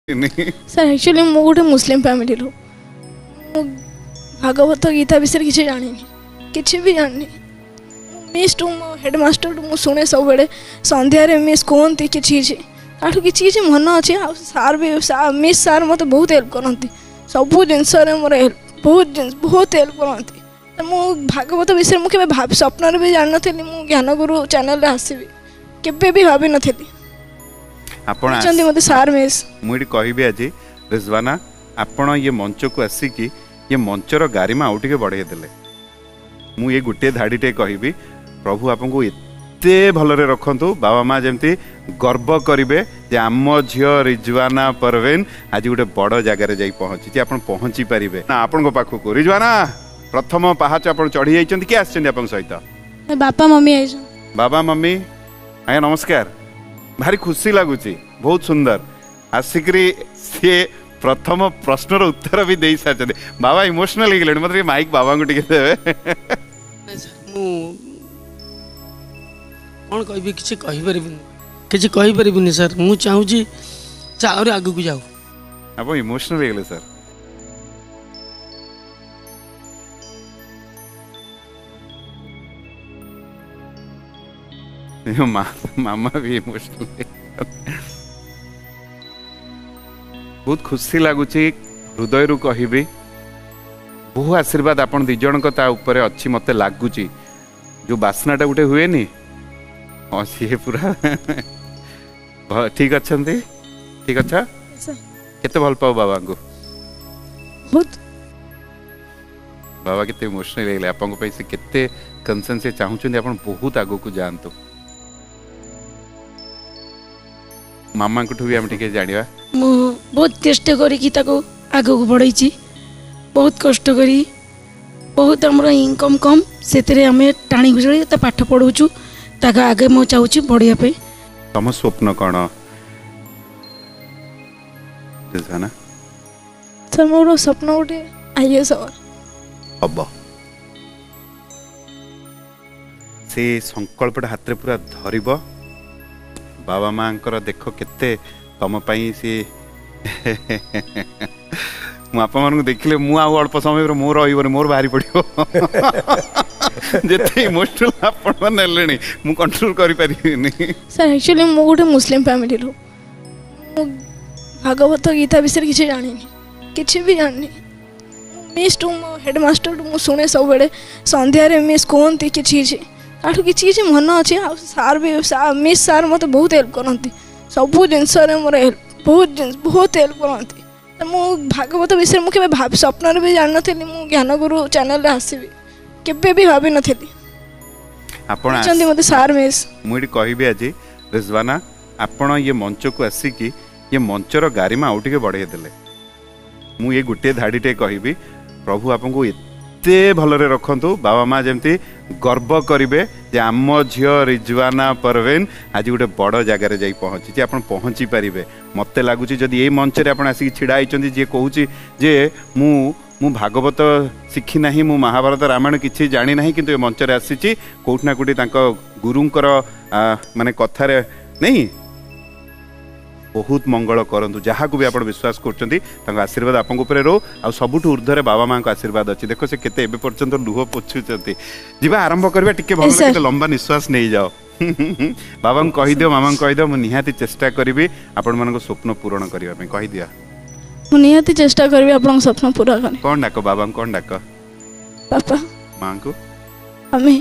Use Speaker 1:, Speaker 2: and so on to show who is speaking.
Speaker 1: Sir, actually ମୁଁ ଗୋଟେ ମୁସଲିମ୍ ଫ୍ୟାମିଲିରୁ। ମୁଁ ଭାଗବତ ଗୀତା ବିଷୟରେ କିଛି ଜାଣିନି, କିଛି ବି ଜାଣିନି। ମିସ୍ଠୁ, ମୋ ହେଡ଼୍ ମାଷ୍ଟରଠୁ ମୁଁ ଶୁଣେ ସବୁବେଳେ ସନ୍ଧ୍ୟାରେ ମିସ୍ କୁହନ୍ତି କିଛି କିଛି, ତାଠୁ କିଛି କିଛି ମନ ଅଛି। ଆଉ ସାର୍ ବି, ମିସ୍ ସାର୍ ମୋତେ ବହୁତ ହେଲ୍ପ କରନ୍ତି ସବୁ ଜିନିଷରେ, ମୋର ହେଲ୍ପ ବହୁତ ଜିନିଷ ବହୁତ ହେଲ୍ପ କରନ୍ତି। ମୁଁ ଭାଗବତ ବିଷୟରେ ମୁଁ କେବେ ଭାବି ସ୍ୱପ୍ନରେ ବି ଜାଣିନଥିଲି ମୁଁ ଜ୍ଞାନଗୁରୁ ଚ୍ୟାନେଲରେ ଆସିବି, କେବେ ବି ଭାବିନଥିଲି।
Speaker 2: ଆପଣ
Speaker 1: ଅଛନ୍ତି ମୋତେ ସାର୍ ମିସ୍।
Speaker 2: ମୁଁ ଏଠି କହିବି, ଆଜି ରିଜୱାନା ଆପଣ ଇଏ ମଞ୍ଚକୁ ଆସିକି ଇଏ ମଞ୍ଚର ଗାରିମା ଆଉ ଟିକେ ବଢ଼େଇ ଦେଲେ। ମୁଁ ଏ ଗୋଟିଏ ଧାଡ଼ିଟେ କହିବି, ପ୍ରଭୁ ଆପଣଙ୍କୁ ଏତେ ଭଲରେ ରଖନ୍ତୁ, ବାବା ମା ଯେମିତି ଗର୍ବ କରିବେ ଯେ ଆମ ଝିଅ ରିଜୱାନା ପରଭିନ ଆଜି ଗୋଟେ ବଡ଼ ଜାଗାରେ ଯାଇ ପହଞ୍ଚିଛି। ଆପଣ ପହଞ୍ଚି ପାରିବେ ନା ଆପଣଙ୍କ ପାଖକୁ। ରିଜୱାନା, ପ୍ରଥମ ପାହାଚ ଆପଣ ଚଢ଼ି ଯାଇଛନ୍ତି। କିଏ ଆସିଛନ୍ତି ଆପଣଙ୍କ ସହିତ?
Speaker 1: ବାପା ମମି ଆଇଛନ୍ତି।
Speaker 2: ବାବା ମମି, ଆଜ୍ଞା ନମସ୍କାର। ଭାରି ଖୁସି ଲାଗୁଛି, ବହୁତ ସୁନ୍ଦର ଆସିକରି ସିଏ ପ୍ରଥମ ପ୍ରଶ୍ନର ଉତ୍ତର ବି ଦେଇ ସାରିଛନ୍ତି। ବାବା ଇମୋସନାଲ ହେଇଗଲେଣି, ମତେ ଟିକେ ମାଇକ୍ ବାବାଙ୍କୁ ଟିକେ ଦେବେ।
Speaker 3: ମୁଁ କ'ଣ କହିବି, କିଛି କହିପାରିବିନି, କିଛି କହିପାରିବିନି ସାର୍। ମୁଁ ଚାହୁଁଛି ସେ ଆହୁରି ଆଗକୁ ଯାଉ।
Speaker 2: ଆପଣ ଇମୋସନାଲ ହେଇଗଲେ ସାର୍। ମାମା ବି ଇମୋସନାଲ। ବହୁତ ଖୁସି ଲାଗୁଛି, ହୃଦୟରୁ କହିବି, ବହୁ ଆଶୀର୍ବାଦ ଆପଣ ଦି ଜଣଙ୍କ ତା ଉପରେ ଅଛି। ମତେ ଲାଗୁଛି ଯୋଉ ବାସ୍ନାଟା ଗୋଟେ ହୁଏନି, ହଁ, ସିଏ ପୁରା ଠିକ ଅଛନ୍ତି। ଠିକ ଅଛ? କେତେ ଭଲ ପାଉ ବାବାଙ୍କୁ?
Speaker 1: ବହୁତ।
Speaker 2: ବାବା କେତେ ଇମୋସନାଲ ହେଇଗଲେ ଆପଣଙ୍କ ପାଇଁ। ସେ କେତେ କନସର୍ନ, ସେ ଚାହୁଁଛନ୍ତି ଆପଣ ବହୁତ ଆଗକୁ ଯାଆନ୍ତୁ। ମାମାଙ୍କଠୁ ବି ଆମେ ଟିକେ ଜାଣିବା।
Speaker 4: ମୁଁ ବହୁତ ଚେଷ୍ଟା କରିକି ତାକୁ ଆଗକୁ ବଢ଼େଇଛି, ବହୁତ କଷ୍ଟ କରି। ବହୁତ ଆମର ଇନକମ୍ କମ୍, ସେଥିରେ ଆମେ ଟାଣି ଘୁଷାଳି ତା ପାଠ ପଢ଼ଉଛୁ ତାକୁ। ଆଗେ ମୁଁ ଚାହୁଁଛି ବଢ଼ିବା ପାଇଁ।
Speaker 2: ତମ ସ୍ୱପ୍ନ କ'ଣ?
Speaker 1: ସାର୍, ମୋର ସ୍ୱପ୍ନ ଗୋଟେ ଆଇଏଏସ୍ ହବାର।
Speaker 2: ହବ, ସେ ସଂକଳ୍ପଟା ହାତରେ ପୁରା ଧରିବ। ବାବା ମାଙ୍କର ଦେଖ କେତେ ତମ ପାଇଁ ସିଏ। ମୁଁ ଆପଣମାନଙ୍କୁ ଦେଖିଲେ ମୁଁ ଆଉ ଅଳ୍ପ ସମୟ ମୋର ରହିବନି, ମୋର ବାହାରି ପଡ଼ିବ। ଯେତେ ଇମୋସନାଲ ଆପଣମାନେ ହେଲେଣି, ମୁଁ କଣ୍ଟ୍ରୋଲ କରିପାରିବିନି।
Speaker 1: ସାର୍, ଆକ୍ଚୁଆଲି ମୁଁ ଗୋଟେ ମୁସଲିମ୍ ଫ୍ୟାମିଲିରୁ। ମୁଁ ଭାଗବତ ଗୀତା ବିଷୟରେ କିଛି ଜାଣିନି, କିଛି ବି ଜାଣିନି। ମିସ୍ଠୁ, ମୋ ହେଡ଼୍ ମାଷ୍ଟରଠୁ ମୁଁ ଶୁଣେ ସବୁବେଳେ ସନ୍ଧ୍ୟାରେ ମିସ୍ କୁହନ୍ତି କିଛି କିଛି, ତାଠୁ କିଛି କିଛି ମନ ଅଛି। ଆଉ ସାର୍ ବି, ମିସ୍ ସାର୍ ମୋତେ ବହୁତ ହେଲ୍ପ କରନ୍ତି ସବୁ ଜିନିଷରେ, ମୋର ହେଲ୍ପ ବହୁତ ଜିନିଷ ବହୁତ ହେଲ୍ପ କରନ୍ତି। ମୁଁ ଭାଗବତ ବିଷୟରେ ମୁଁ କେବେ ଭାବି ସ୍ୱପ୍ନରେ ବି ଜାଣିନଥିଲି ମୁଁ ଜ୍ଞାନଗୁରୁ ଚ୍ୟାନେଲରେ ଆସିବି, କେବେ ବି ଭାବିନଥିଲି।
Speaker 2: ଆପଣ
Speaker 1: ଅଛନ୍ତି ମୋତେ ସାର୍ ମିସ୍।
Speaker 2: ମୁଁ ଏଠି କହିବି, ଆଜି ରିଜୱାନା ଆପଣ ଇଏ ମଞ୍ଚକୁ ଆସିକି ଇଏ ମଞ୍ଚର ଗାରିମା ଆଉ ଟିକେ ବଢ଼େଇ ଦେଲେ। ମୁଁ ଏ ଗୋଟିଏ ଧାଡ଼ିଟେ କହିବି, ପ୍ରଭୁ ଆପଣଙ୍କୁ ଏତେ ଭଲରେ ରଖନ୍ତୁ, ବାବା ମା ଯେମିତି ଗର୍ବ କରିବେ ଯେ ଆମ ଝିଅ ରିଜୱାନା ପରଭିନ ଆଜି ଗୋଟେ ବଡ଼ ଜାଗାରେ ଯାଇ ପହଞ୍ଚିଛି। ଆପଣ ପହଞ୍ଚି ପାରିବେ। ମୋତେ ଲାଗୁଛି ଯଦି ଏଇ ମଞ୍ଚରେ ଆପଣ ଆସିକି ଛିଡ଼ା ହେଇଛନ୍ତି, ଯିଏ କହୁଛି ଯେ ମୁଁ ଭାଗବତ ଶିଖି ନାହିଁ, ମୁଁ ମହାଭାରତ ରାମାୟଣ କିଛି ଜାଣିନାହିଁ, କିନ୍ତୁ ଏ ମଞ୍ଚରେ ଆସିଛି, କୋଉଠି ନା କୋଉଠି ତାଙ୍କ ଗୁରୁଙ୍କର ମାନେ କଥାରେ ନାଇଁ। ବହୁତ ମଙ୍ଗଳ କରନ୍ତୁ ଯାହାକୁ ବି ଆପଣ ବିଶ୍ୱାସ କରୁଛନ୍ତି, ତାଙ୍କ ଆଶୀର୍ବାଦ ଆପଣଙ୍କ ଉପରେ ରହୁ। ଆଉ ସବୁଠୁ ଉର୍ଦ୍ଧ୍ୱରେ ବାବା ମାଙ୍କ ଆଶୀର୍ବାଦ ଅଛି। ଦେଖ, ସେ କେତେ ଏବେ ପର୍ଯ୍ୟନ୍ତ ଲୁହ ପୋଛୁଛନ୍ତି। ଯିବା, ଆରମ୍ଭ କରିବା ଟିକେ ଭଲ, ଟିକେ ଲମ୍ବା ନିଶ୍ୱାସ ନେଇଯାଅ। ବାବାଙ୍କୁ କହିଦିଅ, ମାମାଙ୍କୁ କହିଦିଅ, ମୁଁ ନିହାତି ଚେଷ୍ଟା କରିବି ଆପଣମାନଙ୍କ ସ୍ୱପ୍ନ ପୂରଣ କରିବା ପାଇଁ। କହିଦିଅ।
Speaker 1: ମୁଁ ନିହାତି ଚେଷ୍ଟା କରିବି ଆପଣଙ୍କ ସ୍ୱପ୍ନ ପୂରା କରି।
Speaker 2: କ'ଣ ଡାକ ବାବାଙ୍କୁ? କ'ଣ ଡାକ
Speaker 1: ବାପା?
Speaker 2: ମାଙ୍କୁ?
Speaker 1: ଆମେ।